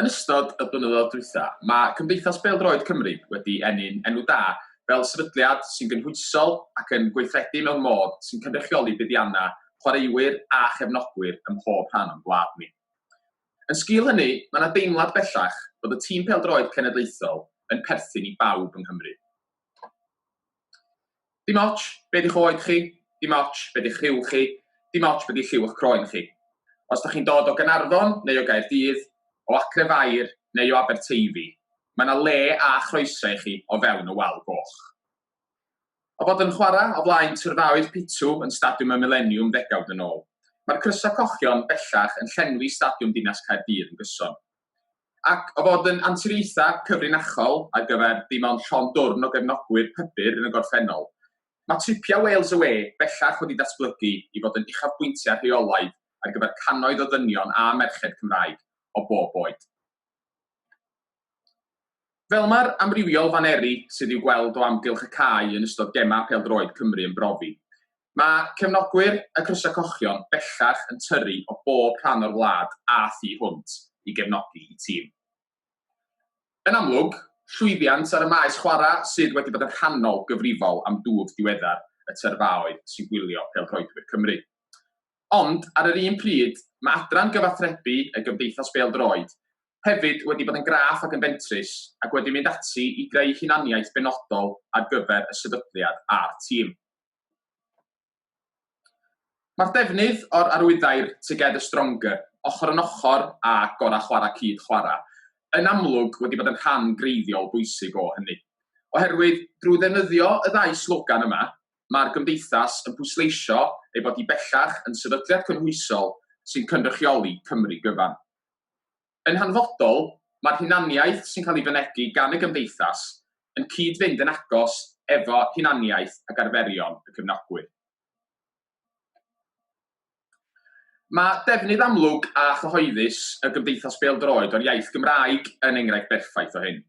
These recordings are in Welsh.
Yn ystod y blynyddoedd dwytha, mae Cymdeithas Bêl-droed Cymru wedi ennyn enw da fel sefydliad sy'n gynhwysol ac yn gweithredu mewn modd sy'n cynrychioli buddiannau chwaraewyr a chefnogwyr ym mhob rhan o'n gwlad ni. Yn sgil hynny, mae yna deimlad bellach bod y tîm pêl-droed cenedlaethol yn perthyn i bawb yng Nghymru. Dim ots be 'di'ch oed chi, dim ots be 'di'ch rhyw chi, dim ots be 'di lliw eich croen chi. Os 'dach chi'n dod o Gaernarfon neu o Gaerdydd, o Acre Fair neu o Aberteifi, mae 'na le a chroeso i chi o fewn y wal goch. O fod yn chwarae o flaen tyrfaoedd pitw yn Stadiwm y Mileniwm ddegawd yn ôl, mae'r Crysau Cochion bellach yn llenwi Stadiwm Dinas Caerdydd yn gyson. Ac o fod yn anturiaethau cyfrinachol ar gyfer dim ond llond dwrn o gefnogwyr pybyr yn y gorffennol, mae tripiau Wales Away bellach wedi datblygu i fod yn uchafbwyntiau rheolaidd ar gyfer cannoedd o ddynion a merched Cymraeg o bob oed. Fel mae'r amrywiol faneri sydd i'w gweld o amgylch y cae yn ystod gemau pêl-droed Cymru yn brofi, mae cefnogwyr y Crysau Cochion bellach yn tyrru o bob rhan o'r wlad a thu hwnt i gefnogi eu tîm. Yn amlwg, llwyddiant ar y maes chwarae sydd wedi bod yn rhannol gyfrifol am dwf diweddar y tyrfaoedd sy'n gwylio pêl-droedwyr Cymru. Ond, ar yr un pryd, mae adran gyfathrebu y Gymdeithas Bêl-droed hefyd wedi bod yn graff ac yn fentrus ac wedi mynd ati i greu hunaniaeth benodol ar gyfer y sefydliad a'r tîm. Mae'r defnydd o'r arwyddair 'Together Stronger' ochr yn ochr â 'Gorau Chwarae Cyd Chwarae' yn amlwg wedi bod yn rhan greiddiol bwysig o hynny. Oherwydd drwy ddefnyddio y ddau slogan yma, mae'r Gymdeithas yn pwysleisio ei bod hi bellach yn sefydliad cynhwysol sy'n cynrychioli Cymru gyfan. Yn hanfodol, mae'r hunaniaeth sy'n cael ei fynegi gan y Gymdeithas yn cyd-fynd yn agos efo hunaniaeth ac arferion y cefnogwyr. Mae defnydd amlwg a chyhoeddus y Gymdeithas Bêl-droed o'r iaith Gymraeg yn enghraifft berffaith o hyn.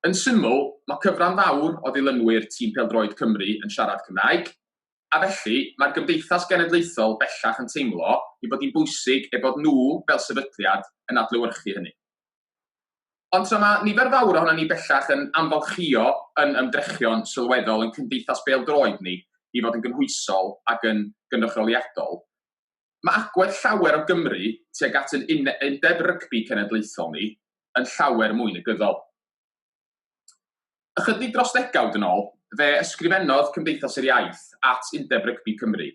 Yn syml, mae cyfran fawr o ddilynwyr tîm pêl-droed Cymru yn siarad Cymraeg, a felly mae'r Gymdeithas Genedlaethol bellach yn teimlo ei bod hi'n bwysig eu bod nhw fel sefydliad yn adlewyrchu hynny. Ond tra mae nifer fawr ohonon ni bellach yn amfalchïo yn ymdrechion sylweddol ein cymdeithas bêl-droed ni i fod yn gynhwysol ac yn gynrychioliadol, mae agwedd llawer o Gymry tuag at ein undeb rygbi cenedlaethol ni yn llawer mwy negyddol. Ychydig dros ddegawd yn ôl, fe ysgrifennodd Cymdeithas yr Iaith at Undeb Rygbi Cymru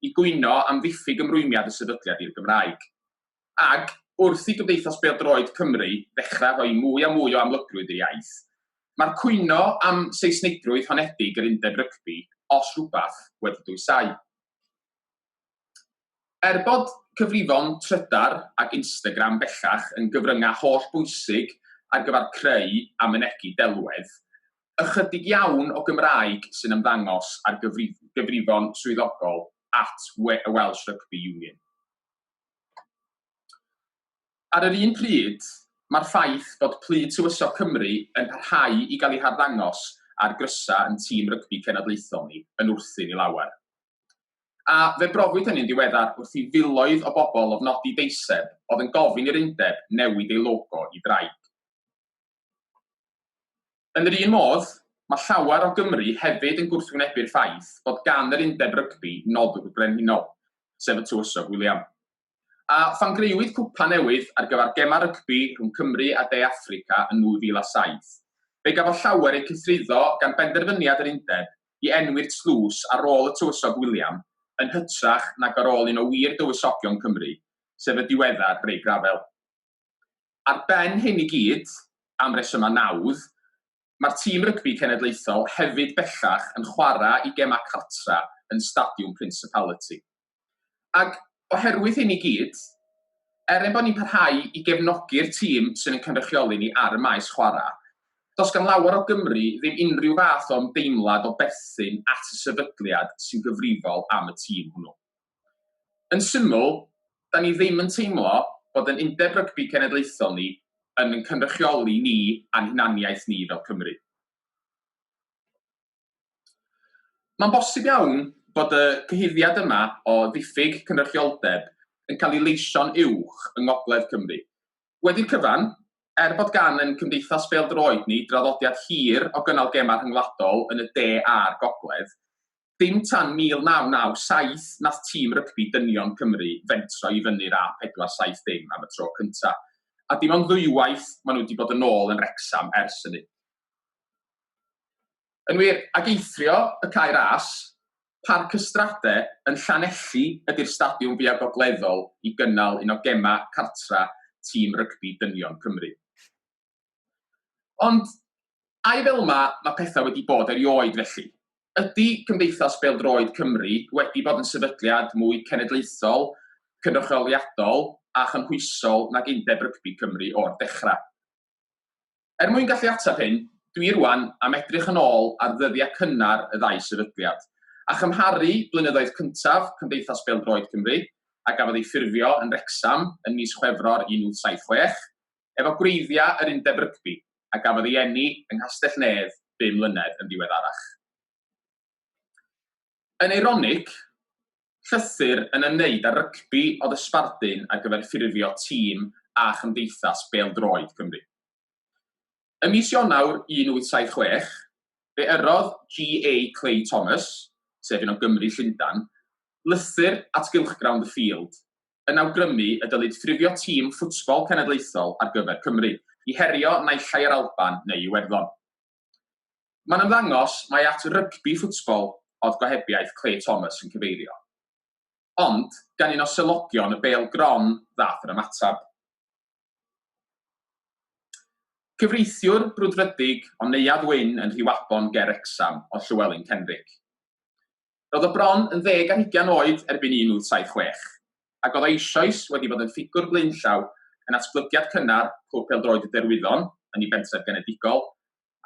i gwyno am ddiffyg ymrwymiad y sefydliad i'r Gymraeg. Ac wrth i Gymdeithas Bêl-droed Cymru ddechrau rhoi mwy a mwy o amlygrwydd i'r iaith, mae'r cwyno am Seisnigrwydd honedig yr undeb rygbi, os rhywbeth, wedi dwysáu. Er bod cyfrifon Trydar ac Instagram bellach yn gyfryngau holl-bwysig ar gyfer creu a mynegi delwedd, ychydig iawn o Gymraeg sy'n ymddangos ar gyfrifon swyddogol at Welsh Rugby Union. Ar yr un pryd, mae'r ffaith bod Plu Tywysog Cymru yn parhau i gael ei harddangos ar grysau yn tîm rygbi cenedlaethol ni yn wrthun i lawer. A fe brofwyd hynny'n ddiweddar wrth i filoedd o bobl lofnodi deiseb oedd yn gofyn i'r undeb newid ei logo i ddraig. Yn yr un modd, mae llawer o Gymry hefyd yn gwrthwynebu'r ffaith bod gan yr Undeb Rygbi noddwr brenhinol, sef y Tywysog William. A phan grëwyd cwpan newydd ar gyfer gemau rygbi rhwng Cymru a De Affrica yn 2007, fe gafodd llawer eu cythruddo gan benderfyniad yr Undeb i enwi'r tlws ar ôl y Tywysog William yn hytrach nag ar ôl un o wir dywysogion Cymru, sef y diweddar Ray Gravell. Ar ben hyn i gyd, am resymau nawdd, mae'r tîm rygbi cenedlaethol hefyd bellach yn chwarae i gemau cartra yn Stadiwm Principality. Ac oherwydd hyn i gyd, er ein bod ni'n parhau i gefnogi'r tîm sy'n ein cynrychioli ni ar y maes chwarae, does gan lawer o Gymry ddim unrhyw fath o ymdeimlad o berthyn at y sefydliad sy'n gyfrifol am y tîm hwnnw. Yn syml, 'da ni ddim yn teimlo bod ein Undeb Rygbi Cenedlaethol ni yn yn cynrychioli ni a'n hunaniaeth ni fel Cymry. Mae'n bosib iawn bod y cyhuddiad yma o ddiffyg cynrychioldeb yn cael ei leisio'n uwch yng Ngogledd Cymru. Wedi'r cyfan, er bod gan ein Cymdeithas Bêl-droed ni draddodiad hir o gynnal gemau rhyngwladol yn y de a'r gogledd, dim tan 1997 nath tîm rygbi dynion Cymru fentro i fyny'r A470 am y tro cynta', a dim ond ddwywaith maen nhw wedi bod yn ôl yn Wrecsam ers hynny. Yn wir, ag eithrio y Cae Ras, Parc y Strade yn Llanelli ydy'r stadiwm fwya' gogleddol i gynnal un o gemau cartra tîm rygbi dynion Cymru. Ond, ai fel 'ma mae pethau wedi bod erioed felly? Ydy Cymdeithas Bêl-droed Cymru wedi bod yn sefydliad mwy cenedlaethol, cynrychioliadol a chynhwysol nag Undeb Rygbi Cymru o'r dechrau? Er mwyn gallu ateb hyn, dwi rwan am edrych yn ôl ar ddyddiau cynnar y ddau sefydliad, a chymharu blynyddoedd cyntaf Cymdeithas Bêl-droed Cymru, a gafodd ei ffurfio yn Wrecsam yn mis Chwefror 1876, efo gwreiddiau yr Undeb Rygbi, a gafodd ei eni yng Nghastell-nedd bum mlynedd yn ddiweddarach. Yn eironig, llythyr yn ymwneud â rygbi oedd y sbardun ar gyfer ffurfio tîm a chymdeithas bêl-droed Cymru. Ym mis Ionawr 1876, fe yrrodd GA Clay Thomas, sef un o Gymry Llundain, lythyr at gylchgrawn The Field, yn awgrymu y dylid ffurfio tîm ffwtbol cenedlaethol ar gyfer Cymru, i herio naill ai yr Alban neu Iwerddon. Mae'n ymddangos mai at rygbi ffwtbol oedd gohebiaeth Clay Thomas yn cyfeirio. Ond, gan un o selogion y bêl gron ddaeth yr ymateb. Cyfreithiwr brwdfrydig o Neuadd Wyn yn Rhiwabon ger Wrecsam oedd Llywelyn Kenrick. Roedd o bron yn ddeg ar hugain oed erbyn 1876, ac oedd o eisoes wedi bod yn ffigwr blaenllaw yn natblygiad cynnar Clwb Pêl-droed y Derwyddon yn ei bentref genedigol,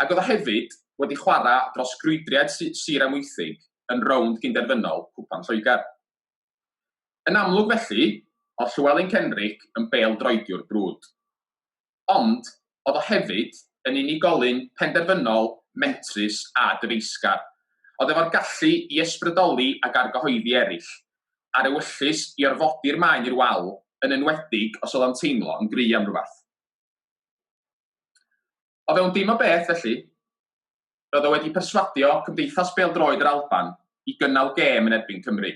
ac oedd o hefyd wedi chwarae dros Grwydriaid Sir Amwythig yn rownd gynderfynol Cwpan Lloegr. Yn amlwg felly, oedd Llywelyn Kenrick yn bêl-droediwr brwd. Ond, oedd o hefyd yn unigolyn penderfynol, mentrus a dyfeisgar. Oedd efo'r gallu i ysbrydoli ac argyhoeddi eraill, a'r ewyllys i orfodi'r maen i'r wal, yn enwedig os oedd o'n teimlo yn gry am rywbeth. O fewn dim o beth, felly, roedd o wedi perswadio Cymdeithas Bêl-droed yr Alban i gynnal gêm yn erbyn Cymru,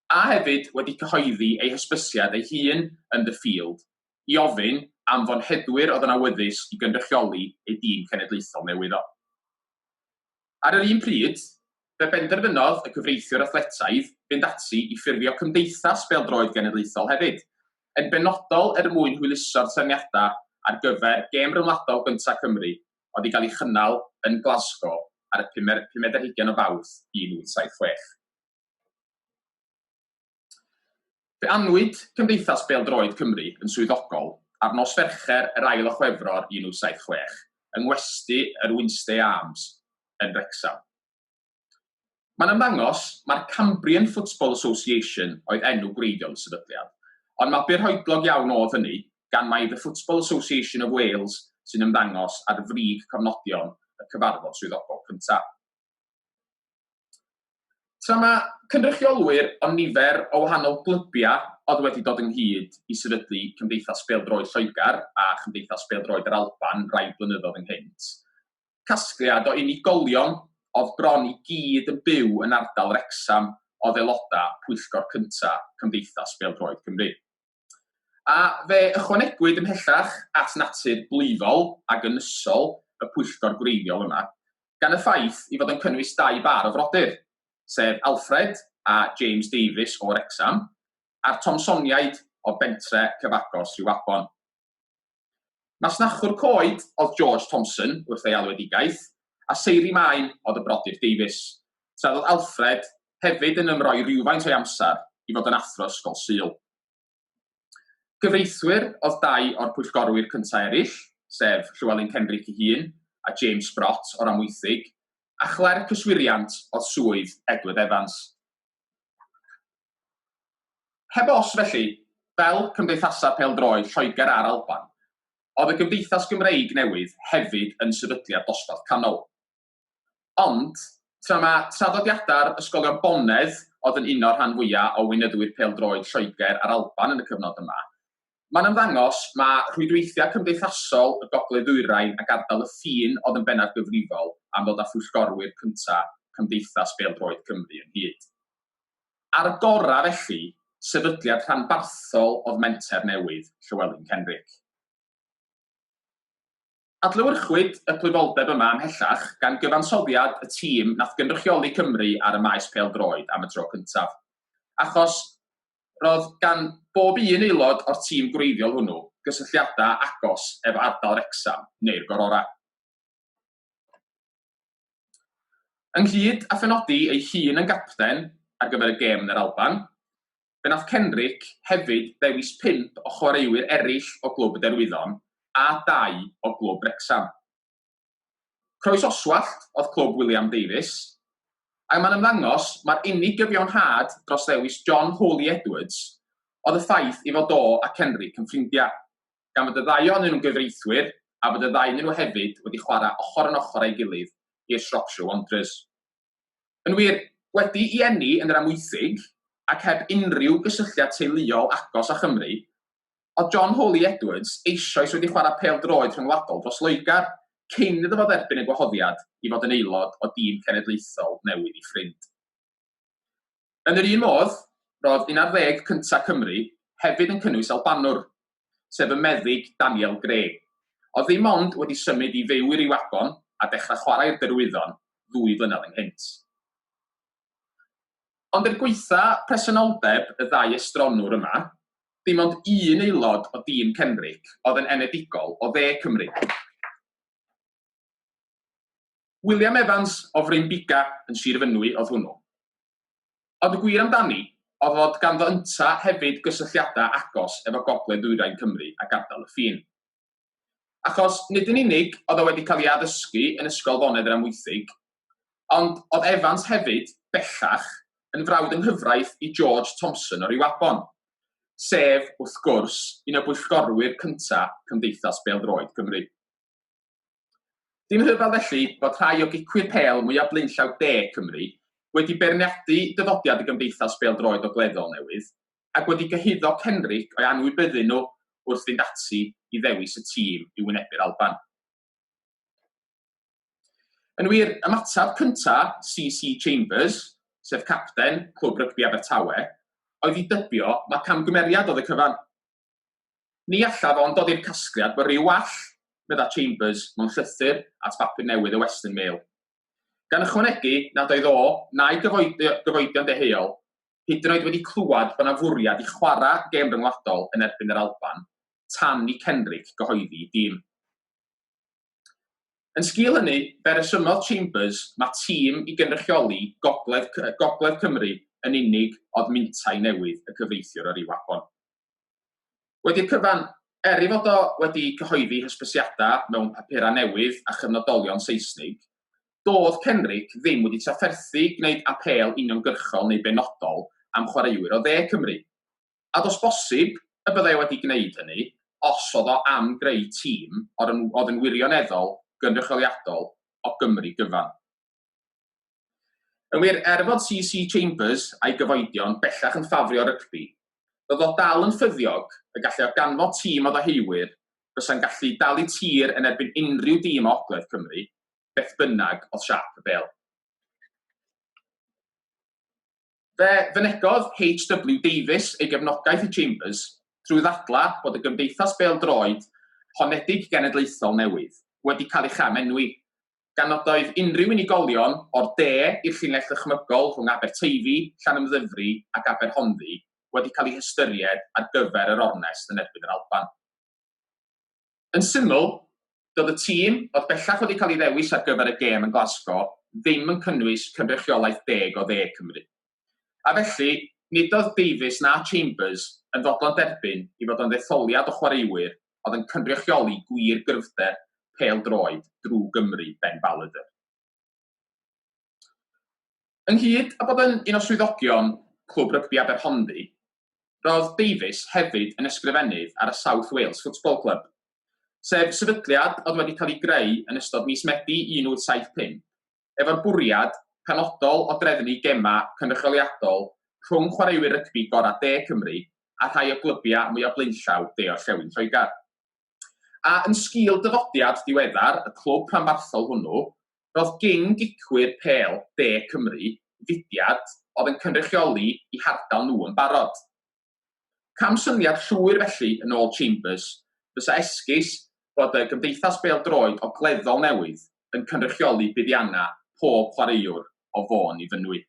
a hefyd wedi cyhoeddi ei hysbysiad ei hun yn The Field i ofyn am fonheddwyr oedd yn awyddus i gynrychioli ei dîm cenedlaethol newydd o. Ar yr un pryd, fe benderfynodd y cyfreithiwr athletaidd fynd ati i ffurfio Cymdeithas Bêl-droed Genedlaethol hefyd, yn benodol er mwyn hwyluso'r trefniadau ar gyfer gêm ryngwladol gyntaf Cymru oedd i gael ei chynnal yn Glasgow ar y pumed ar hugain o Fawrth 1876. Fe anwyd Cymdeithas Bêl-droed Cymru yn swyddogol ar nos Fercher yr ail o Chwefror 1876 yng ngwesty yr Wynnstay Arms yn Wrecsam. Mae'n ymddangos mai'r Cambrian Football Association oedd enw gwreiddiol y sefydliad, ond mae byrhoedlog iawn o'dd hynny gan mai The Football Association of Wales sy'n ymddangos ar frig cofnodion y cyfarfod swyddogol cyntaf. Tra mae cynrychiolwyr o nifer o wahanol glybiau oedd wedi dod ynghyd i sefydlu Cymdeithas Bêl-droed Lloegr a Chymdeithas Bêl-droed yr Alban rai blynyddoedd ynghynt, casgliad o unigolion oedd bron i gyd yn byw yn ardal Wrecsam oedd aelodau pwyllgor cyntaf Cymdeithas Bêl-droed Cymru. A fe ychwanegwyd ymhellach at natur blwyfol ac ynysol y pwyllgor gwreiddiol yma, gan y ffaith ei fod yn cynnwys dau bâr o frodyr, sef Alfred a James Davies o Wrecsam, a'r Thomsoniaid o bentre cyfagos Rhiwabon. Masnachwr coed oedd George Thomson wrth ei alwedigaeth, a seiri maen oedd y brodyr Davies, tra oedd Alfred hefyd yn ymroi rywfaint o'i amser i fod yn athro ysgol Sul. Cyfreithwyr oedd dau o'r pwyllgorwyr cyntaf eraill, sef Llywelyn Kenrick ei hun a James Sprott o'r Amwythig, a chlerc yswiriant oedd swydd Edward Evans. Heb os, felly, fel cymdeithasau pêl-droed Lloegr a'r Alban, oedd y Gymdeithas Gymreig newydd hefyd yn sefydliad dosbarth canol. Ond, tra mae traddodiadau'r ysgolion bonedd oedd yn uno'r rhan fwyaf o weinyddwyr pêl-droed Lloegr a'r Alban yn y cyfnod yma, Mae'n ymddangos ma' rhwydweithiau cymdeithasol y Gogledd Ddwyrain ac ardal y ffin oedd yn bennaf gyfrifol am ddod â phwyllgorwyr cynta' Cymdeithas Bêl-droed Cymru ynghyd. Ar y gorau felly, sefydliad rhanbarthol oedd menter newydd Llywelyn Kenrick. Adlewyrchwyd y plwyfoldeb yma ymhellach gan gyfansoddiad y tîm nath gynrychioli Cymru ar y maes pêl-droed am y tro cyntaf, achos roedd gan bob un aelod o'r tîm gwreiddiol hwnnw gysylltiadau agos efo ardal Wrecsam neu'r Gororau. Ynghyd â phenodi ei hun yn gapten ar gyfer y gêm yn yr Alban, fe wnaeth Kenrick hefyd ddewis pump o chwaraewyr eraill o glwb y Derwyddon a dau o glwb Wrecsam. Croes Oswallt oedd clwb William Davies, ac mae'n ymddangos mai'r unig gyfiawnhad dros ddewis John Hawley Edwards oedd y ffaith ei fod o a Kenrick yn ffrindiau. gan fod y ddau ohonyn nhw'n gyfreithwyr a bod y ddau ohonyn nhw hefyd wedi chwarae ochr yn ochr â'i gilydd i'r Shropshire Wanderers. Yn wir, wedi i eni yn yr Amwythig ac heb unrhyw gysylltiad teuluol agos â Chymru, oedd John Hawley Edwards eisoes wedi chwarae pêl-droed rhyngwladol dros Loegr cyn iddo fo dderbyn y gwahoddiad i fod yn aelod o dîm cenedlaethol newydd ei ffrind. Yn yr un modd, roedd un ar ddeg cyntaf Cymru hefyd yn cynnwys Albanwr, sef y meddyg Daniel Gray, oedd ddim ond wedi symud i fyw i Riwabon a dechrau chwarae i'r Derwyddon ddwy flynedd ynghynt. Ond er gwaetha presenoldeb y ddau estronwr yma, dim ond un aelod o dîm Kenrick oedd yn enedigol o dde Cymru. William Evans o Frynbuga yn Sir Fynwy oedd hwnnw. Ond y gwir amdani oedd fod ganddo ynta hefyd gysylltiadau agos efo gogledd ddwyrain Cymru ac ardal y ffin. Achos nid yn unig oedd o wedi cael ei addysgu yn Ysgol Fonedd yr Amwythig, ond oedd Evans hefyd, bellach, yn frawd yng nghyfraith i George Thompson o Riwabon, sef, wrth gwrs, un o bwyllgorwyr cynta Cymdeithas Bêl-droed Cymru. Dim rhyfedd felly fod rhai o gicwyr pêl mwyaf blaenllaw de Cymru wedi beirniadu dyfodiad y Gymdeithas Bêl-droed Ogleddol newydd ac wedi cyhuddo Kenrick o'i anwybyddu nhw wrth fynd ati i ddewis y tîm i wynebu'r Alban. Yn wir, ymateb cyntaf CC Chambers, sef capten Clwb Rygbi Abertawe, oedd i dybio mai camgymeriad oedd y cyfan. Ni allaf ond dod i'r casgliad bod rhyw wall, medda Chambers mewn llythyr at bapur newydd y Western Mail. Gan ychwanegu nad oedd o, na'i gyfoedion deheuol, hyd yn oed wedi clywed bod 'na fwriad i chwarae gêm ryngwladol yn erbyn yr Alban tan i Kenrick gyhoeddi ei dîm. Yn sgil hynny, fe resymodd Chambers ma tîm i gynrychioli Gogledd, Gogledd Cymru yn unig oedd mintai newydd y cyfreithiwr o Riwabon. Wedi'r cyfan, er ei fod o wedi cyhoeddi hysbysiadau mewn papurau newydd a chyfnodolion Seisnig, doedd Kenrick ddim wedi trafferthu gwneud apêl uniongyrchol neu benodol am chwaraewyr o dde Cymru. A does bosib y byddai o wedi gwneud hynny os oedd o am greu tîm oedd yn wirioneddol gynrychioliadol o Gymru gyfan. Yn wir, er fod CC Chambers a'i gyfoedion bellach yn ffafrio rygbi, roedd o dal yn ffyddiog y gallai o ganfod tîm o ddeheuwyr fysa'n gallu dal eu tir yn erbyn unrhyw dîm o ogledd Cymru, beth bynnag oedd siâp y bêl. Fe fynegodd HW Davies ei gefnogaeth i Chambers trwy ddadlau bod y Gymdeithas Bêl-droed honedig genedlaethol newydd wedi cael ei cham-enwi, gan nad oedd unrhyw unigolion o'r de i'r llinell ddychmygol rhwng Aberteifi, Llanymddyfri ac Aberhonddu wedi cael eu hystyried ar gyfer yr ornest yn erbyn yr Alban. Yn syml, doedd y tîm, oedd bellach wedi cael ei ddewis ar gyfer y gêm yn Glasgow, ddim yn cynnwys cynrychiolaeth deg o dde Cymru. A felly, nid oedd Davies na Chambers yn fodlon derbyn ei fod o'n ddetholiad o chwaraewyr oedd yn cynrychioli gwir gryfder pêl-droed drwy Gymru Ben Ballader. Ynghyd â bod yn un o swyddogion Clwb Rygbi Aberhonddu, roedd Davies hefyd yn ysgrifennydd ar y South Wales Football Club, sef sefydliad oedd wedi cael ei greu yn ystod mis Medi 1875 efo'r bwriad penodol o drefnu gemau cynrychioliadol rhwng chwaraewyr rygbi gorau De Cymru a rhai o glybiau mwyaf blaenllaw de-orllewin Lloegr. A yn sgil dyfodiad diweddar y clwb rhanbarthol hwnnw, roedd gyn-gicwyr pêl De Cymru fudiad oedd yn cynrychioli eu hardal nhw yn barod. Camsyniad llwyr felly, yn ôl Chambers, fysa esgus bod y Gymdeithas Bêl-droed Ogleddol newydd yn cynrychioli buddiannau pob chwaraewr o Fôn i Fynwy.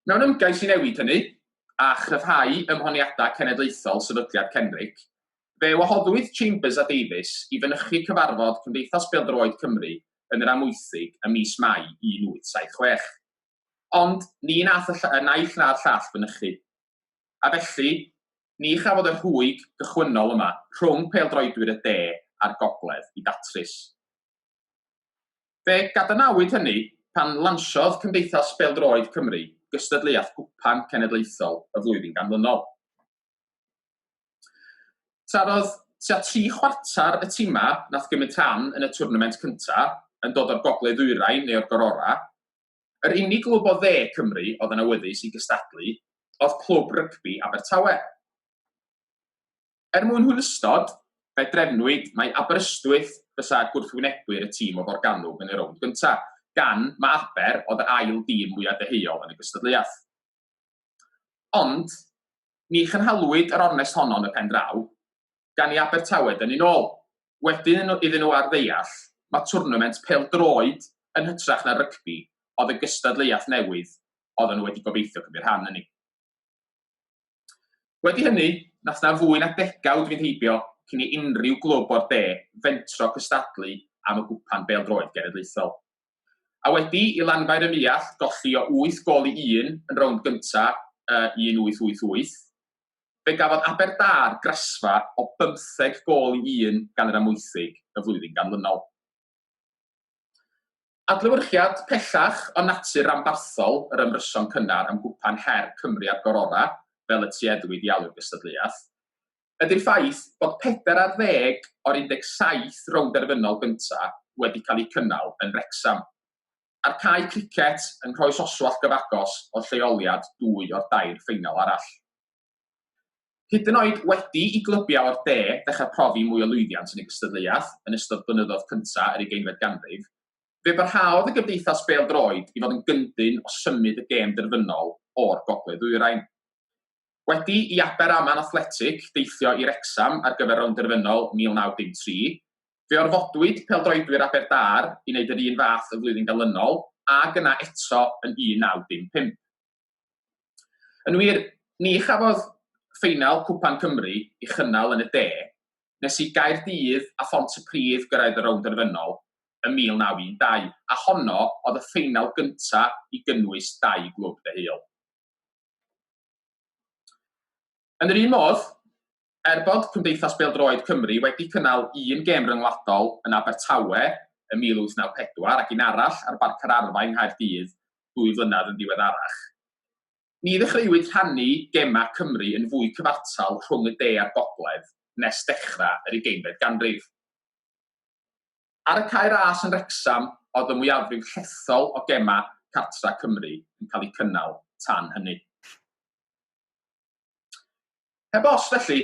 Mewn ymgais i newid hynny, a chryfhau ymhoniadau cenedlaethol Sefydliad Kenrick, fe wahoddwyd Chambers a Davies i fynychu cyfarfod Cymdeithas Bêl-droed Cymru yn yr Amwythig ym mis Mai 1876. Ond ni wnaeth y y naill na'r llall fynychu. A felly, ni chafodd y rhwyg gychwynnol yma rhwng pêl-droedwyr y de a'r gogledd i datrys. Fe gadarnhawyd hynny pan lansiodd Cymdeithas Bêl-droed Cymru gystadleuaeth Gwpan Cenedlaethol y flwyddyn ganlynol. Tarodd tua tri chwarter y timau nath gymryd rhan yn y twrnament cyntaf yn dod o'r gogledd ddwyrain neu o'r gororau. Yr unig glwb o dde Cymru oedd yn awyddus i gystadlu oedd Clwb Rygbi Abertawe. Er mwyn hwylustod, fe drefnwyd mai Aberystwyth fysa gwrthwynebwyr y tîm o Forgannwg yn y rownd gyntaf, gan ma Aber oedd yr ail dîm mwyaf deheuol yn y gystadleuaeth. Ond, ni chynhaliwyd yr ornest honno yn y pen draw, gan i Abertawe dynnu'n ôl. Wedyn iddyn nhw ar ddeall, mae twrnament pêl-droed yn hytrach na rygbi oedd y gystadleuaeth newydd oedden nhw wedi gobeithio cymryd rhan ynddi. Wedi hynny, nath 'na fwy na degawd fynd heibio cyn i unrhyw glwb o'r de fentro cystadlu am y gwpan bêl-droed genedlaethol. A wedi i Lanfair-ym-Muallt golli o 8 gôl i 1 yn rownd gynta' 1888, Fe gafodd Aberdâr grasfa o bymtheg gôl i un gan yr Amwythig y flwyddyn ganlynol. Adlewyrchiad pellach o natur ranbarthol yr ymryson cynnar am Gwpan Her Cymru a'r Gororau, fel y tueddwyd i alw'r gystadleuaeth, ydy'r ffaith bod pedair ar ddeg o'r 17 rownd derfynol gyntaf wedi cael eu cynnal yn Wrecsam, a'r cae cricet yng Nghroesoswallt gyfagos oedd lleoliad dwy o'r dair ffeinal arall. Hyd yn oed wedi i glybiau o'r de ddechrau profi mwy o lwyddiant yn y gystadleuaeth yn ystod blynyddoedd cyntaf yr ugeinfed ganrif, fe barhaodd y Gymdeithas Bêl-droed i fod yn gyndyn o symud y gêm derfynol o'r gogledd-ddwyrain. Wedi i Aberaman Athletic deithio i Wrecsam ar gyfer rownd derfynol 1903, Fe orfodwyd pêl-droedwyr Aberdâr i wneud yr un fath y flwyddyn ganlynol, ag yna eto yn 1905. Yn wir, ni chafodd ffeinal Cwpan Cymru ei chynnal yn y de nes i Gaerdydd a Phontypridd gyrraedd y rownd derfynol ym 1912, a honno oedd y ffeinal gyntaf i gynnwys dau glwb deheuol. Yn yr un modd, Er bod Cymdeithas Bêl-droed Cymru wedi cynnal un gêm ryngwladol yn Abertawe ym 1894 ac un arall ar Barc yr Arfau yng Nghaerdydd ddwy flynedd yn ddiweddarach, ni ddechreuwyd rhannu gemau Cymru yn fwy cyfartal rhwng y de a'r gogledd nes dechrau yr ugeinfed ganrif. Ar y Cae Ras yn Wrecsam oedd y mwyafrif llethol o gemau cartra Cymru yn cael eu cynnal tan hynny. Heb os, felly,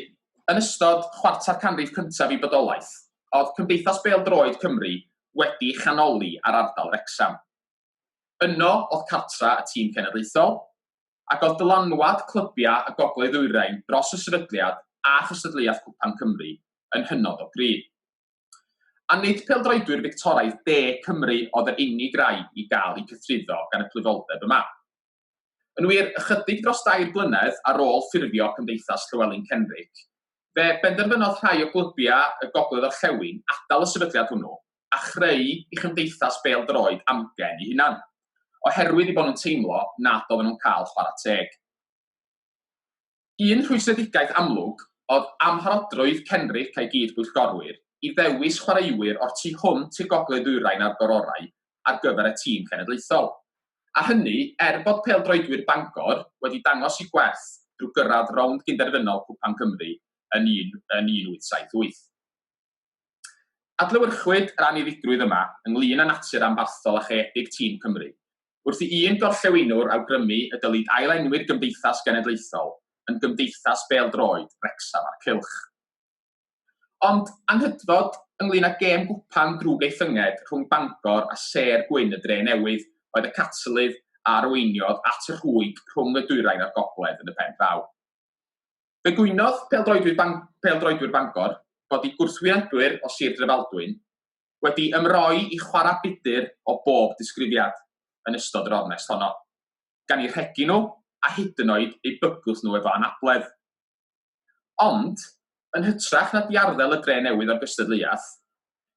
yn ystod chwarter canrif cyntaf ei bodolaeth, oedd Cymdeithas Bêl-droed Cymru wedi'i chanoli ar ardal Wrecsam. Yno oedd cartra y tîm cenedlaethol, ac oedd dylanwad clybiau y Gogledd-ddwyrain dros y sefydliad a chystadleuaeth Cwpan Cymru yn hynod o gry'. A nid pêl-droedwyr Fictoraidd De Cymru oedd yr unig rai i gael eu cythruddo gan y plwyfoldeb yma. Yn wir, ychydig dros dair blynedd ar ôl ffurfio Cymdeithas Llywelyn Kenrick, fe benderfynodd rhai o glybiau y Gogledd Orllewin adael y sefydliad hwnnw a chreu ei chymdeithas bêl-droed amgen ei hunan, oherwydd eu bod nhw'n teimlo nad oedden nhw'n cael chwarae teg. Un rhwystredigaeth amlwg oedd amharodrwydd Kenrick a'i gyd-bwyllgorwyr i ddewis chwaraewyr o'r tu hwnt i'r gogledd-ddwyrain a'r gororau ar gyfer y tîm cenedlaethol, a hynny er bod pêl-droedwyr Bangor wedi dangos eu gwerth drwy gyrraedd rownd gynderfynol Cwpan Cymru yn 1878. Adlewyrchwyd yr anniddigrwydd yma ynglŷn â natur anbarthol a chaeedig tîm Cymru, wrth i un gorllewinwr awgrymu y dylid ail-enwi'r Gymdeithas Genedlaethol yn Gymdeithas Bêl-droed Wrecsam a'r Cylch. Ond anghydfod ynglŷn â gêm gwpan drwg ei thynged rhwng Bangor a sêr gwyn y Dre Newydd oedd y catalydd a arweiniodd at y rhwyg rhwng y dwyrain a'r gogledd yn y pen draw. Fe gwynodd pêl-droedwyr Bang pêl-droedwyr Bangor fod eu gwrthwynebwyr o Sir Drefaldwyn wedi ymroi i chwarae budr o bob disgrifiad yn ystod yr ornest honno, gan eu rhegi nhw a hyd yn oed eu bygwth nhw efo anabledd. Ond, yn hytrach na diarddel y Dre Newydd o'r gystadleuaeth,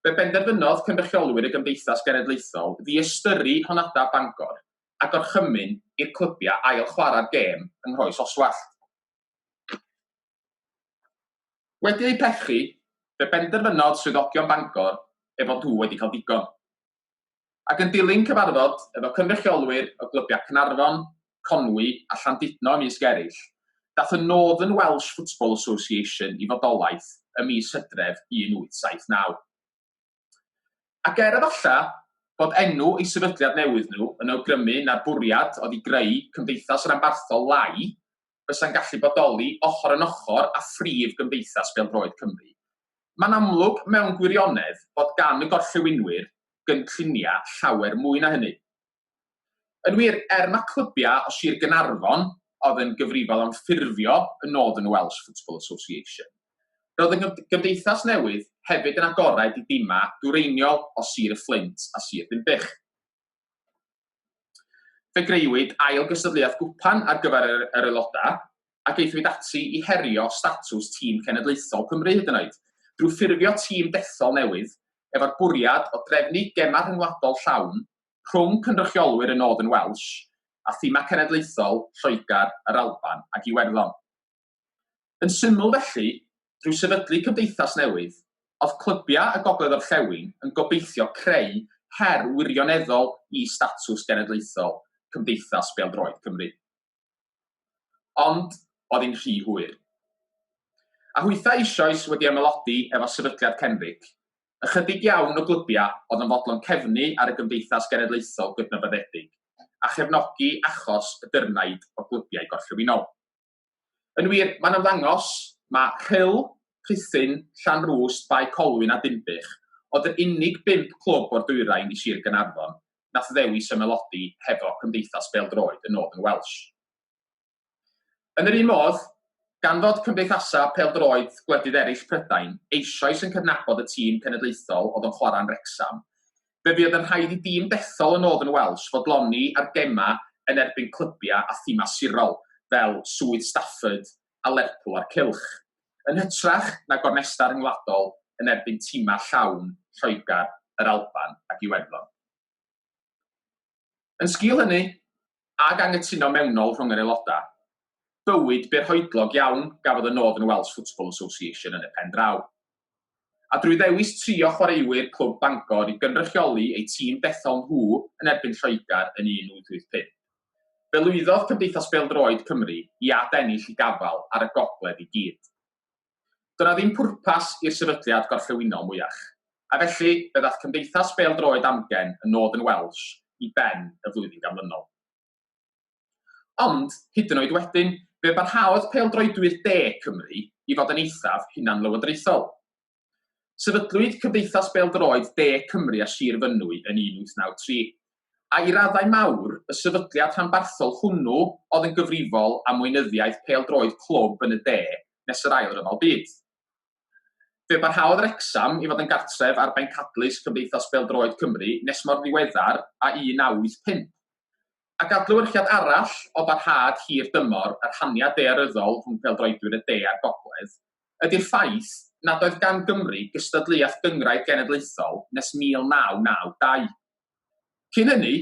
fe benderfynodd cynrychiolwyr y Gymdeithas Genedlaethol ddiystyru honadau Bangor a gorchymyn i'r clybiau ail-chwarae'r gêm yng Nghroes Oswallt. Wedi eu pechu, fe benderfynodd swyddogion Bangor eu bod nhw wedi cael digon. Ac yn dilyn cyfarfod efo cynrychiolwyr o glybiau Caernarfon, Conwy a Llandudno ymysg eraill, daeth y Northern Welsh Football Association i fodolaeth ym mis Hydref 1879. Ac er efallai bod enw eu sefydliad newydd nhw yn awgrymu na'r bwriad oedd i greu cymdeithas ranbarthol lai fysa'n gallu bodoli ochr yn ochr â phrif gymdeithas bêl-droed Cymru, mae'n amlwg mewn gwirionedd bod gan y gorllewinwyr gynlluniau llawer mwy na hynny. Yn wir, er ma clybiau o Sir Gaernarfon oedd yn gyfrifol am ffurfio y Northern Welsh Football Association, roedd y gymdeithas newydd hefyd yn agored i dimau dwyreiniol o Sir y Fflint a Sir Ddinbych. Fe greuwyd ail gystadleuaeth gwpan ar gyfer yr, yr aelodau, ac aethwyd ati i herio statws tîm cenedlaethol Cymru hyd yn oed, drwy ffurfio tîm dethol newydd efo'r bwriad o drefnu gemau rhyngwladol llawn rhwng cynrychiolwyr y Northern Welsh a thimau cenedlaethol Lloegr, yr Alban ac Iwerddon. Yn syml felly, drwy sefydlu cymdeithas newydd, oedd clybiau y Gogledd Orllewin yn gobeithio creu her wirioneddol i statws genedlaethol Cymdeithas Bêl-droed Cymru. Ond, oedd hi'n rhy hwyr. A hwythau eisoes wedi ymaelodi efo Sefydliad Cenric, ychydig iawn o glybiau oedd yn fodlon cefnu ar y Gymdeithas Genedlaethol gydnabyddedig a chefnogi achos y dyrnaid o glybiau gorllewinol. Yn wir, mae'n ymddangos ma' Rhyl, Rhuthun, Llanrwst, Bae Colwyn a Dinbych oedd yr unig bump clwb o'r dwyrain i Sir Gaernarfon nath ddewis ymaelodi hefo Cymdeithas Bêl-droed y Northern Welsh. Yn yr un modd, gan fod cymdeithasau pêl-droed gwledydd eraill Prydain eisoes yn cydnabod y tîm cenedlaethol oedd yn chwarae yn Wrecsam, Fe fuodd yn rhaid i dîm dethol y Northern Welsh fodloni ar gemau yn erbyn clybiau a thimau sirol fel Swydd Stafford a Lerpwl a'r Cylch, yn hytrach na gornestau rhyngwladol yn erbyn timau llawn Lloegr, yr Alban ac Iwerddon. Yn sgil hynny, ag anghytuno mewnol rhwng yr aelodau, bywyd byrhoedlog iawn gafodd y Northern Welsh Football Association yn y pen draw. A drwy ddewis trio chwaraewyr clwb Bangor i gynrychioli eu tîm dethol nhw yn erbyn Lloegr yn 1885, fe lwyddodd Cymdeithas Bêl-droed Cymru i ad-ennill i gafael ar y gogledd i gyd. Doedd 'na ddim pwrpas i'r sefydliad gorllewinol mwyach, a felly fe ddaeth Cymdeithas Bêl-droed Amgen y Northern Welsh i ben y flwyddyn ganlynol. Ond, hyd yn oed wedyn, fe barhaodd pêl-droedwyr De Cymru i fod yn eithaf hunanlywodraethol. Sefydlwyd Cymdeithas Bêl-droed De Cymru a Sir Fynwy yn 1893, a i raddau mawr, y sefydliad rhanbarthol hwnnw oedd yn gyfrifol am weinyddiaeth pêl-droed clwb yn y de nes yr Ail Ryfel Byd. Fe barhaodd Wrecsam i fod yn gartref ar bencadlys Cymdeithas Bêl-droed Cymru nes mor ddiweddar â 1985. Ac adlewyrchiad arall o barhad hir dymor y rhaniad daearyddol rhwng pêl-droedwyr y de a'r gogledd ydy'r ffaith nad oedd gan Gymru gystadleuaeth gynghrair genedlaethol nes 1992. Cyn hynny,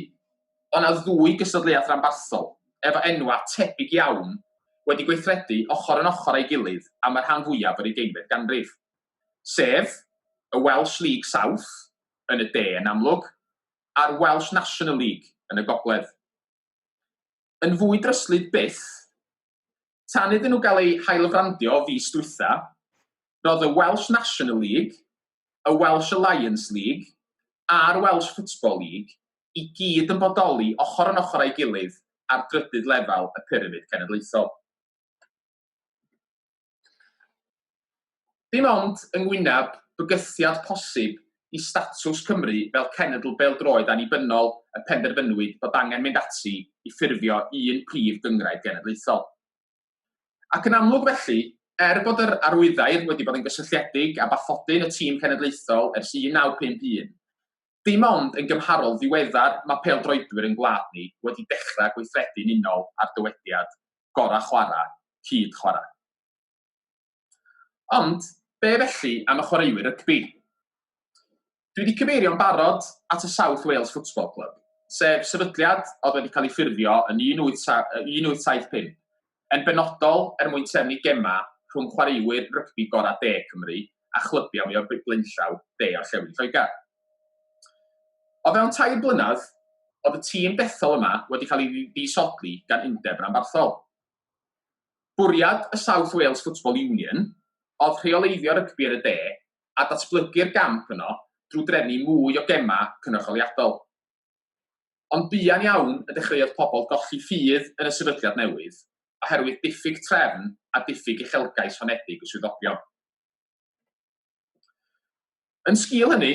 o' 'na ddwy gystadleuaeth ranbarthol, efo enwau tebyg iawn, wedi gweithredu ochr yn ochr â'i gilydd am y rhan fwyaf o'r ugeinfed ganrif, sef y Welsh League South, yn y de yn amlwg, a'r Welsh National League yn y gogledd. Yn fwy dryslyd byth, Tan iddyn nhw gael eu hailfrandio fis dwytha, roedd y Welsh National League, y Welsh Alliance League a'r Welsh Football League i gyd yn bodoli ochr yn ochr â'i gilydd ar drydydd lefel y pyramid cenedlaethol. Dim ond yng ngwyneb bygythiad posib i statws Cymru fel cenedl bêl-droed annibynnol y penderfynwyd bod angen mynd ati i ffurfio un prif gynghrair genedlaethol. Ac yn amlwg felly, er bod yr arwyddair wedi bod yn gysylltiedig â bathodyn y tîm cenedlaethol ers 1951, dim ond yn gymharol ddiweddar mae pêl-droedwyr ein gwlad ni wedi dechrau gweithredu'n unol â'r dywediad 'gorau chwarae, cyd chwarae'. Ond, be felly am y chwaraewyr rygbi? Dwi wedi cyfeirio'n barod at y South Wales Football Club, sef sefydliad oedd wedi cael ei ffurfio yn 1875, yn benodol er mwyn trefnu gemau rhwng chwaraewyr rygbi gorau De Cymru a chlybiau mwyaf blaenllaw De Orllewin Lloegr. O fewn tair blynedd, oedd y tîm dethol yma wedi cael ei ddisodli gan undeb ranbarthol. Bwriad y South Wales Football Union oedd rheoleiddio rygbi yn y de a datblygu'r gamp yno drwy drefnu mwy o gemau cynrychioliadol. Ond buan iawn y dechreuodd pobl golli ffydd yn y sefydliad newydd oherwydd diffyg trefn a diffyg uchelgais honedig y swyddogion. Yn sgil hynny,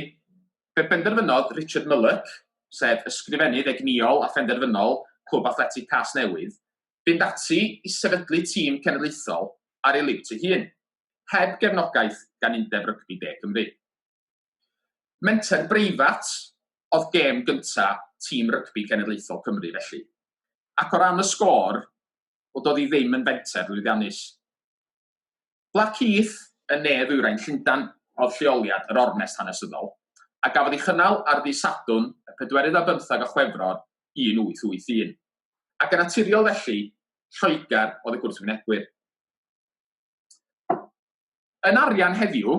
fe benderfynodd Richard Mullock, sef ysgrifennydd egnïol a phenderfynol Clwb Athletig Casnewydd, fynd ati i sefydlu tîm cenedlaethol ar ei liwt ei hun, heb gefnogaeth gan Undeb Rygbi De Cymru. Menter breifat oedd gêm gyntaf tîm rygbi cenedlaethol Cymru felly, ac o ran y sgôr, wel doedd hi ddim yn fenter lwyddiannus. Blackheath yn ne ddwyrain Llundain oedd lleoliad yr ornest hanesyddol, a gafodd ei chynnal ar ddydd Sadwrn y pedwerydd ar bymtheg o Chwefror 1881, ac yn naturiol felly, Lloegr oedd y gwrthwynebwyr. Yn arian heddiw,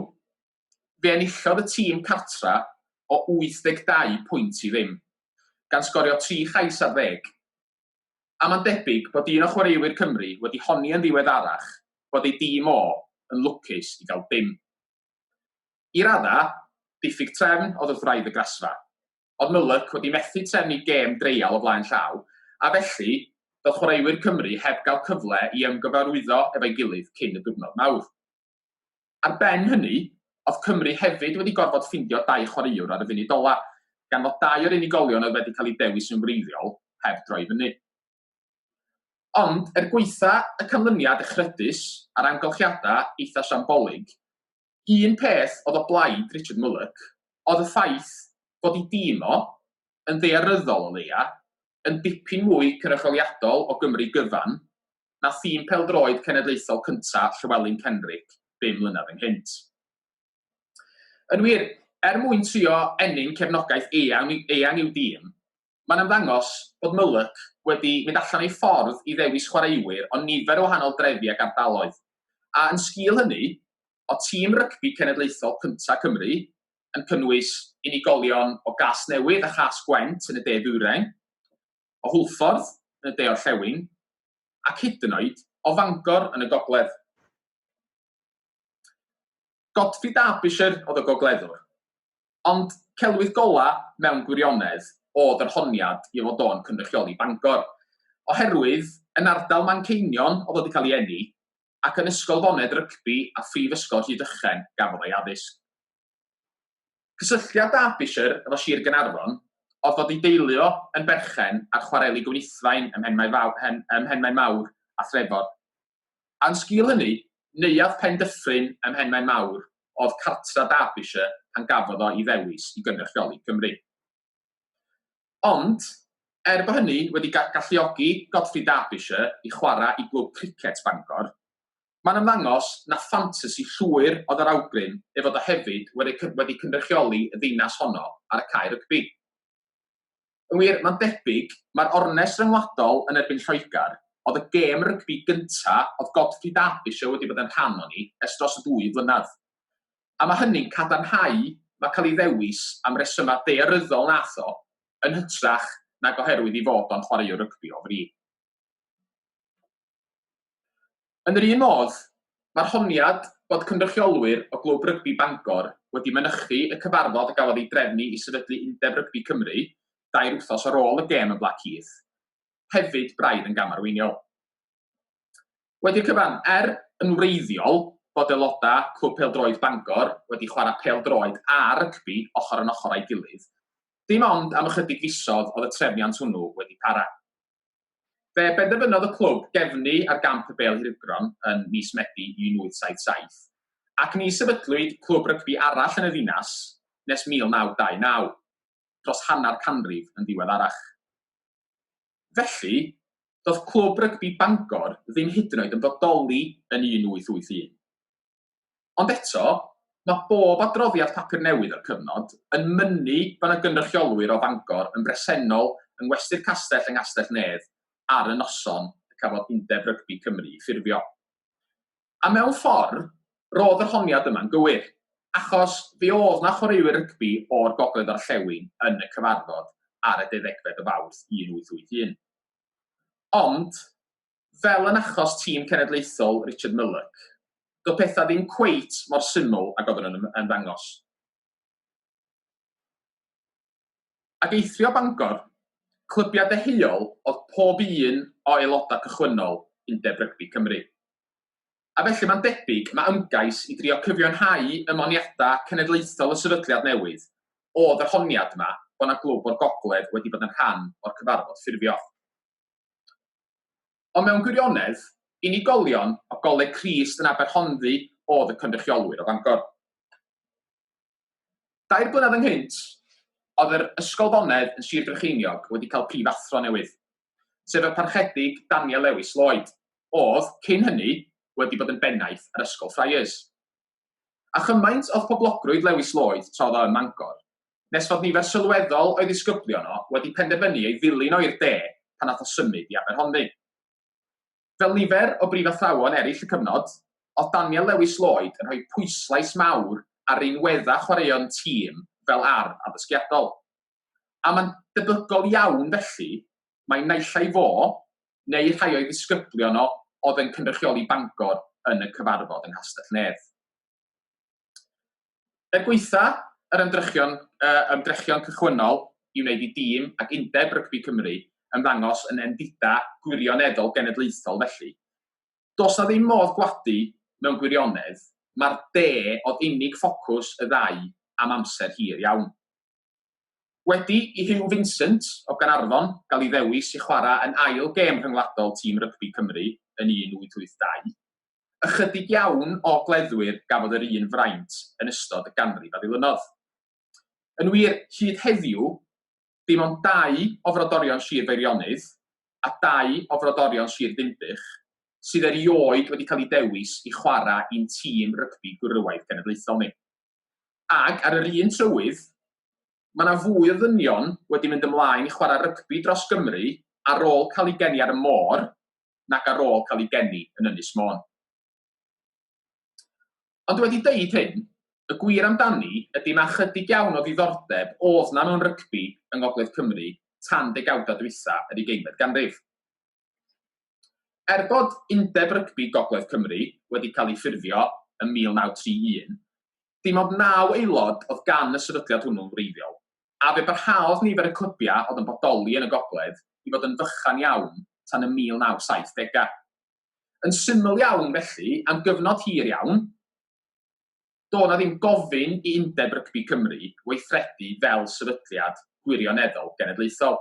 fe enillodd y tîm cartra o 82 pwynt i ddim, gan sgorio tri chais ar ddeg, A mae'n debyg bod un o chwaraewyr Cymru wedi honni yn ddiweddarach bod ei dîm o yn lwcus i gael dim. I raddau, diffyg trefn oedd wrth wraidd y grasfa. Oedd Mullock wedi methu trefnu gêm dreial o flaen llaw, a felly, doedd chwaraewyr Cymru heb gael cyfle i ymgyfarwyddo efo'i gilydd cyn y diwrnod mawr. Ar ben hynny, oedd Cymru hefyd wedi gorfod ffindio dau chwaraewr ar y funud ola', gan fod dau o'r unigolion oedd wedi cael eu dewis yn wreiddiol heb droi fyny. Ond, er gwaetha y canlyniad echrydus a'r amgylchiadau eitha siambolig, un peth oedd o blaid Richard Mullock oedd y ffaith fod ei dîm o, yn ddaearyddol o leia', yn dipyn mwy cynrychioliadol o Gymru gyfan na thîm pêl-droed cenedlaethol cyntaf Llywelyn Kenrick bum mlynedd ynghynt. Yn wir, er mwyn trio ennyn cefnogaeth eang, eang i'w dîm, mae'n ymddangos bod Mullock wedi mynd allan o'i ffordd i ddewis chwaraewyr o nifer o wahanol drefi ac ardaloedd, a yn sgil hynny, o tîm rygbi cenedlaethol cyntaf Cymru, yn cynnwys unigolion o Gasnewydd a Chas-gwent yn y de-ddwyrain, o Hwlffordd yn y de-orllewin, ac hyd yn oed o Fangor yn y gogledd. Godfrey Derbyshire oedd y gogleddwr, ond celwydd golau mewn gwirionedd oedd yr honiad i fod o'n cynrychioli Bangor, oherwydd yn ardal Manceinion oedd o wedi cael ei eni, ac yn Ysgol Foned Rygbi a Phrifysgol Rhydychen gafodd ei addysg. Cysylltiad Derbyshire efo Sir Gaernarfon oedd fod ei deulu o yn berchen ar chwareli Gwenithfaen ym Mhenmaen-mawr a Threfor. A yn sgil hynny, Neuadd Pen Dyffryn ym Mhenmaen-mawr oedd cartra Derbyshire pan gafodd o ei ddewis i gynrychioli Cymru. Ond, er bod hynny wedi galluogi Godfrey Derbyshire i chwarae i glwb cricet Bangor, Mae'n ymddangos na ffantasi llwyr oedd yr awgrym ei fod o hefyd wedi cynrychioli y ddinas honno ar y cae rygbi. Yn wir, mae'n debyg mai'r ornest ryngwladol yn erbyn Lloegr oedd y gêm rygbi gyntaf oedd Godfrey Derbyshire wedi bod yn rhan ohoni ers dros ddwy flynedd. A mae hynny'n cadarnhau mae cael ei ddewis am resymau daearyddol nath o, yn hytrach nag oherwydd ei fod o'n chwaraewr rygbi o fri. Yn yr un modd, mae'r honiad bod cynrychiolwyr o Glwb Rygbi Bangor wedi mynychu y cyfarfod a gafodd ei drefnu i sefydlu Undeb Rygbi Cymru dair wythnos ar ôl y gêm yn Blackheath, hefyd braidd yn gamarweiniol. Wedi'r cyfan, er yn wreiddiol bod aelodau Clwb Pêl-droed Bangor wedi chwarae pêl-droed a rygbi ochr yn ochr â'i gilydd, dim ond am ychydig fisoedd oedd y trefniant hwnnw wedi para. Fe benderfynodd y clwb gefnu ar gamp y bêl hirgron yn mis Medi 1877, ac ni sefydlwyd clwb rygbi arall yn y ddinas nes 1929, dros hanner canrif yn ddiweddarach. Felly, doedd Clwb Rygbi Bangor ddim hyd yn oed yn bodoli yn 1881. Ond eto, mae bob adroddiad papur newydd o'r cyfnod yn mynnu bod 'na gynrychiolwyr o Fangor yn bresennol yng Ngwesty'r Castell yng Nghastell Nedd ar y noson y cafodd Undeb Rygbi Cymru ei ffurfio. A mewn ffordd, roedd yr honiad yma'n gywir, achos fe oedd 'na chwaraewyr rygbi o'r Gogledd Orllewin yn y cyfarfod ar y deuddegfed o Fawrth 1881. Ond, Fel yn achos tîm cenedlaethol Richard Mullock, doedd pethau ddim cweit mor syml ag oedden nhw'n ymddangos. Ac eithrio Bangor, clybiau deheuol oedd pob un o aelodau cychwynnol Undeb Rygbi Cymru. A felly mae'n debyg mae ymgais i drio cyfiawnhau ymoniadau cenedlaethol y sefydliad newydd oedd yr honiad yma bod 'na glwb o'r gogledd wedi bod yn rhan o'r cyfarfod ffurfio. Ond mewn gwirionedd, unigolion o Goleg Crist yn Aberhonddu oedd y cynrychiolwyr o Fangor. Dair blynedd ynghynt, oedd yr Ysgol Fonedd yn Sir Brycheiniog wedi cael prifathro newydd, sef y Parchedig Daniel Lewis Lloyd, oedd, cyn hynny, wedi bod yn bennaeth ar Ysgol Friars. A chymaint oedd poblogrwydd Lewis Lloyd tra oedd o ym Mangor, nes fod nifer sylweddol o'i ddisgyblion o wedi penderfynu ei ddilyn o i'r de pan nath o symud i Aberhonddu. Fel nifer o brifathrawon eraill y cyfnod, oedd Daniel Lewis Lloyd yn rhoi pwyslais mawr ar rinweddau chwaraeon tîm fel arf addysgiadol. A mae'n debygol iawn felly mai naill ai fo neu rhai o'i ddisgyblion o oedd yn cynrychioli Bangor yn y cyfarfod yng Nghastell Nedd. Er gwaetha yr ymdrechion, ymdrechion cychwynnol i wneud i dîm ac undeb rygbi Cymru ymddangos yn endidau gwirioneddol genedlaethol felly, does 'na ddim modd gwadu mewn gwirionedd mae'r de oedd unig ffocws y ddau am amser hir iawn. Wedi i Huw Vincent o Gaernarfon gael ei ddewis i chwarae yn ail gêm rhyngwladol tîm rygbi Cymru yn 1882, ychydig iawn o ogleddwyr gafodd yr un fraint yn ystod y ganrif a ddilynodd. Yn wir, hyd heddiw, dim ond dau o frodorion Sir Feirionnydd a dau o frodorion Sir Ddinbych sydd erioed wedi cael eu dewis i chwarae i'n tîm rygbi gwrywaidd cenedlaethol ni. Ac ar yr un trywydd, mae 'na fwy o ddynion wedi mynd ymlaen i chwarae rygbi dros Gymru ar ôl cael eu geni ar y môr nag ar ôl cael eu geni yn Ynys Môn. Ond wedi deud hyn, y gwir amdani ydy mae ychydig iawn o ddiddordeb oedd 'na mewn rygbi yng Ngogledd Cymru tan degawdau dwytha yr ugeinfed ganrif. Er bod Undeb Rygbi Gogledd Cymru wedi cael ei ffurfio ym 1931, dim ond naw aelod oedd gan y sefydliad hwnnw'n wreiddiol, a fe barhaodd nifer y clybiau oedd yn bodoli yn y gogledd i fod yn fychan iawn tan y 1970au. Yn syml iawn felly, am gyfnod hir iawn, doedd 'na ddim gofyn i Undeb Rygbi Cymru weithredu fel sefydliad gwirioneddol genedlaethol.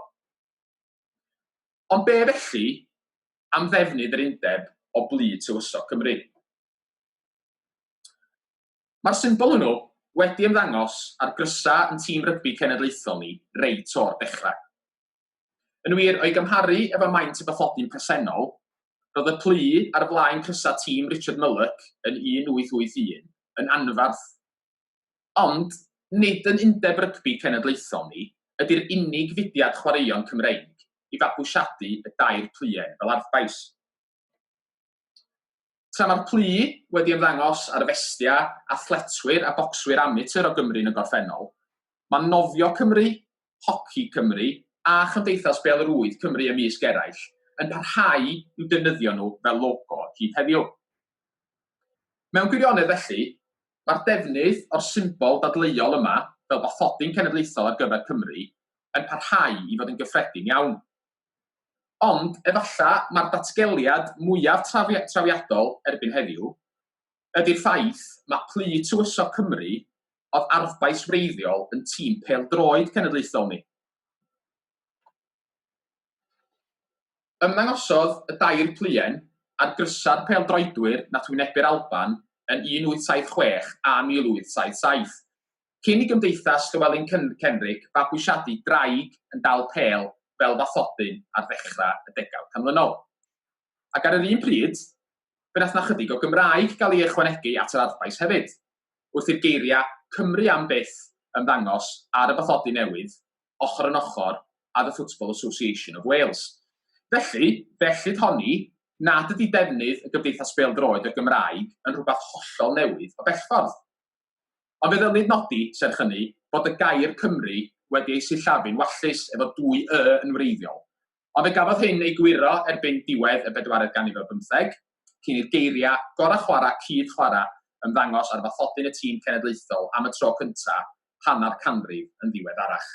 Ond be felly am ddefnydd yr undeb o blu Tywysog Cymru? Mae'r symbol hwnnw wedi ymddangos ar grysau yn tîm rygbi cenedlaethol ni reit o'r dechrau. Yn wir, o'i gymharu efo maint y bathodyn presennol, roedd y plu ar flaen crysau tîm Richard Mullock yn 1881 yn anferth. Ond, nid yn Undeb Rygbi Cenedlaethol ni ydy'r unig fudiad chwaraeon Cymreig i fabwysiadu y dair pluen fel arfbais. Tra mae'r plu wedi ymddangos ar festiau athletwyr a bocswyr amatur o Gymru yn y gorffennol, mae Nofio Cymru, Hoci Cymru a Chymdeithas Bêl-rwyd Cymru ymysg eraill yn parhau i'w defnyddio nhw fel logo hyd heddiw. Mewn gwirionedd felly, mae'r defnydd o'r symbol dadleuol yma fel bathodyn cenedlaethol ar gyfer Cymru yn parhau i fod yn gyffredin iawn. Ond efallai mae'r datgeliad mwyaf trawiadol erbyn heddiw ydy'r ffaith ma' plu Tywysog Cymru oedd arfbais wreiddiol yn tîm pêl-droed cenedlaethol ni. Ymddangosodd y dair pluen ar grysau'r pêl-droedwyr nath wynebu'r Alban yn 1876 a 1877, cyn i Gymdeithas Llywelyn Cenric fabwysiadu draig yn dal pêl fel fathodyn ar ddechrau y degawd canlynol. Ac ar yr un pryd, fe nath 'na chydig o Gymraeg gael ei ychwanegu at yr arfbais hefyd, wrth i'r geiriau 'Cymru am byth' ymddangos ar y bathodyn newydd, ochr yn ochr â The Football Association of Wales. Felly, fe ellid honni nad ydy defnydd y Gymdeithas Bêl-droed o'r Gymraeg yn rhywbeth hollol newydd o bell ffordd. Ond fe ddylid nodi, serch hynny, bod y gair 'Cymru' wedi ei sillafu'n wallus efo dwy 'y' yn wreiddiol, Ond fe gafodd hyn ei gywiro erbyn diwedd y bedwaredd ganrif ar bymtheg, cyn i'r geiriau 'gorau chwarae, cyd chwarae' ymddangos ar fathodyn y tîm cenedlaethol am y tro cyntaf hanner canrif yn ddiweddarach.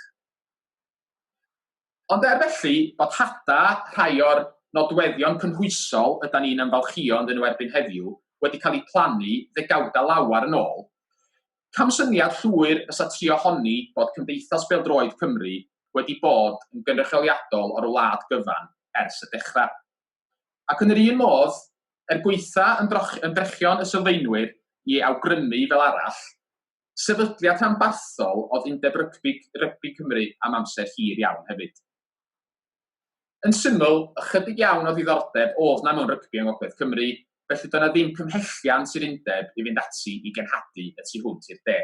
Ond er felly bod hadau rhai o'r nodweddion cynhwysol ydan ni'n ymfalchïo ynddyn nhw erbyn heddiw wedi cael eu plannu ddegawdau lawer yn ôl, camsyniad llwyr fysa trio honni bod Cymdeithas Bêl-droed Cymru wedi bod yn gynrychioliadol o'r wlad gyfan ers y dechrau. Ac yn yr un modd, er gwaetha ymdrechion y sylfaenwyr i awgrymu fel arall, sefydliad rhanbarthol oedd Undeb Rygbi, Rygbi Cymru am amser hir iawn hefyd. Yn syml, ychydig iawn o ddiddordeb oedd 'na mewn rygbi yng Ngogledd Cymru, felly doedd 'na ddim cymhelliant i'r undeb i fynd ati i genhadu y tu hwnt i'r de.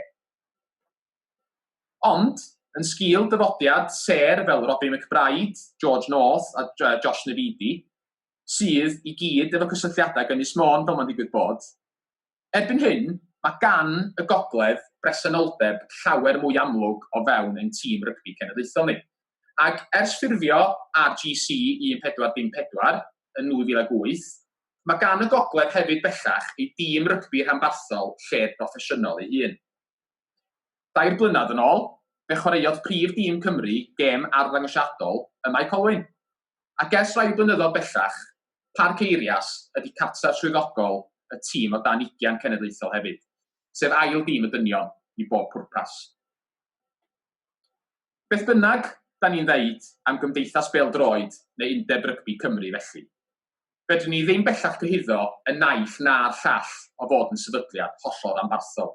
Ond, yn sgil dyfodiad sêr fel Robbie McBride, George North a Josh Navidi, sydd i gyd efo cysylltiadau ag Ynys Môn fel mae'n digwydd bod, erbyn hyn mae gan y Gogledd bresenoldeb llawer mwy amlwg o fewn ein tîm rygbi cenedlaethol ni. Ac ers ffurfio RGC 1404 yn 2008, mae gan y Gogledd hefyd bellach ei dîm rygbi rhanbarthol lled-broffesiynol ei hun. Dair blynedd yn ôl, fe chwaraeodd prif dîm Cymru gêm arddangosiadol ym Mae Colwyn. Ac ers rhai blynyddoedd bellach, Parc Eirias ydy cartref swyddogol y tîm o dan ugian cenedlaethol hefyd, sef ail dîm y dynion i bob pwrpas. Beth bynnag 'da ni'n ddeud am Gymdeithas Bêl-droed neu Undeb Rygbi Cymru felly, fedrwn ni ddim bellach cyhuddo y naill na'r llall o fod yn sefydliad hollol ranbarthol.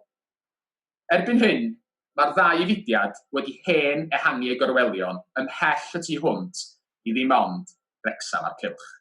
Erbyn hyn, mae'r ddau fudiad wedi hen ehangu eu gorwelion ymhell y tu hwnt i ddim ond Wrecsam a'r cylch.